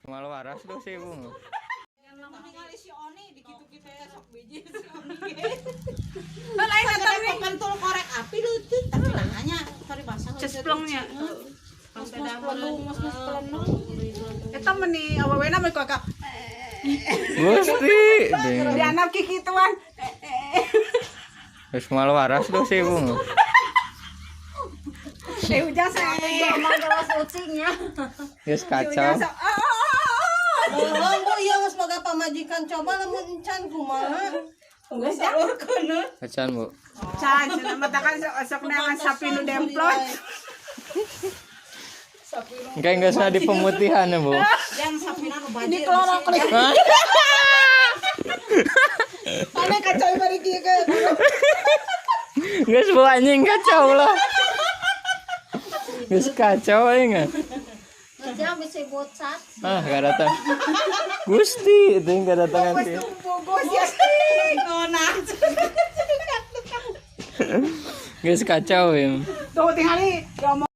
Malah waras tuh sih, Bu. Ningali si Oni di kitu-kitu ya sok biji si Oni ge. Lain Sagede eta nih. pentul korek api leutik tapi nanya sorry basah. Cesplengnya. Mas mas pelendung, mas mas pelendung. Eta meni awewena mah kakak. Gusti. Dianap kikituan. Wis malah waras tuh sih, Bu. Eh ujang saya. Emang terus ucingnya. Geus kacau. Ujang sok. Ah, ah, ah, ah. Bohong, Bu, iya geus boga pamajikan coba lamun encan kumaha. Geus salurkeun. Acan, Bu. Can, cenah matakan sok sok neangan sapi nu demplon. Engke geus di pemutihan ya, Bu. Yang sapina nu Ini bajir. kelorok nih. Mana kacau bari kieu ke. Geus, Bu, anjing kacau lah. Geus kacau aing. Ujang bisa bocat. Ah, gak datang. Gusti, itu yang gak datang Wes nanti. tumpuk ya. Nona. Geus kacau ya. Tuh tingali diomong.